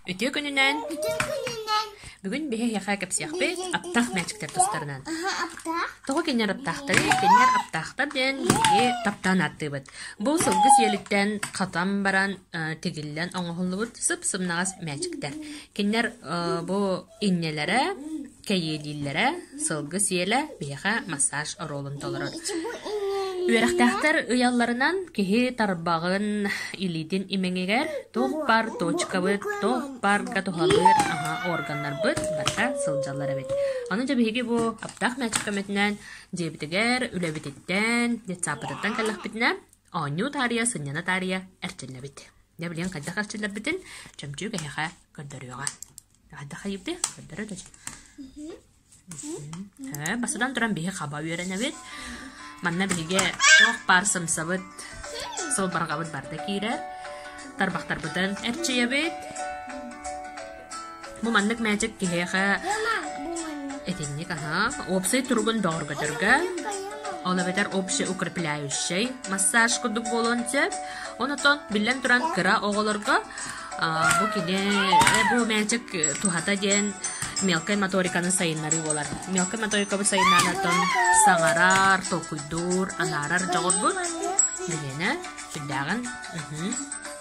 Үтүө күнүнэн! Үтүө күнүнэн! Бүгүн биһи эһиэхэ кэпсиэхпит аптаах мээчиктэр тустарынан. Аһа, аптаах. Тоҕо кинилэр аптаахтарый? Кинилэр аптаахтар диэн биһиги таптаан ааттыыбыт. Бу сылгы сиэлиттэн хатан баран тигиллэн оҥоһуллубут сып-сымнаҕас мээчиктэр. Кинилэр бу иннэлэрэ, кэйиэлииллэрэ, сылгы сиэлэ биһиэхэ массаж оруолун толорор. Үөрэхтээхтэр ыйалларынан киһи тарбаҕын илиитин имэҥигэр туох баар точкабыт, туох баарга туһалыыр аһа органнарбыт барыта сылдьаллар эбит. Ону дьэ биһиги бу аптаах мээчик көмөтүнэн дьиэбитигэр, үлэбититтэн, детсааппытыттан кэллэхпитинэ оонньуу таарыйа, сынньана таарыйа эрчиллэбит. Дьэ билигин хайдах эрчиллэрбитин Чөмчүүк эһиэхэ көрдөрүөҕэ. Хайдах хайыыбытый? Көрдөрө да Бастатан туран биһи хаба үөрэнэбит. Манна биһиги туох баар сымсабыт, сылбарҕабыт барыта киирэр. Тарбахтарбытын эрчийэбит. Бу маннык мээчик киһиэхэ итинник аһа уопсай туругун бөҕөргөтөргө, ол эбэтэр общеукрепляющай массаж курдук буолуон сөп. Онотон биллэн туран кыра оҕолорго Бу кини бу мээчик туһата диэн мелкай моториканы сайыннарыы буолар. Мелкай моторикабыт сайыннаан саҥарар, толкуйдуур, анаарар дьоҕурбут билиэнэ сүрдээҕин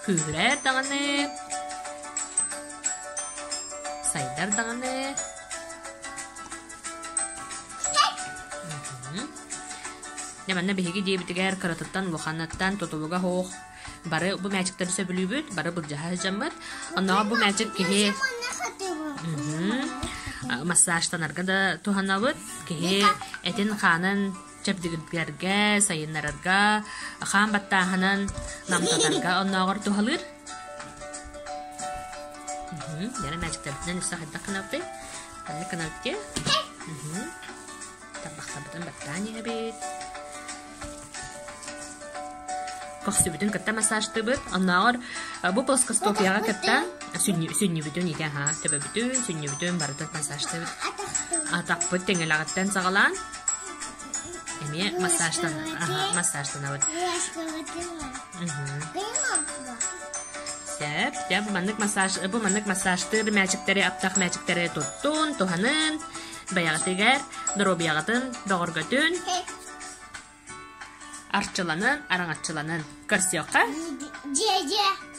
күүһүрэр даҕаны, сайдар даҕаны. Дьэ манна биһиги диэбитигэр кыратыттан улаханыттан тутулуга суох Бары бу мээчиктэри сөбүлүүбүт, бары былдьаһа сылдьаммыт. Оннооҕор бу мээчик киһи массажтанарга да туһанабыт. Киһи этин-хаанын чэбдигирдэргэ, сайыннарарга, хаан баттааһынын намтатарга оннооҕор туһалыыр. Яра мээчиктэрбитинэн өссө хайдах гынабытый? Ханнык гынабыт дии? Тарбахтарбытын баттаан иһэбит. Көхсүбүтүн кытта массажтыыбыт. Оннооҕор бу плоскостопияҕа кытта сүнньүбүтүн ити аһа төбөбүтүн, сүнньүбүтүн барытын массажтыыбыт. Атахпыт тиҥилэҕиттэн саҕалаан эмиэ массажтан массажтанабыт. Сөп. Дьэ, бу маннык массаж, бу маннык массажтыыр мээчиктэри, аптах мээчиктэри туттун, туһанын, бэйэҕитигэр доруобуйаҕытын бөҕөргөтүн, арчыланын, араҥаччыланын. Көрсүөххэ. Дьиэ-дьиэ.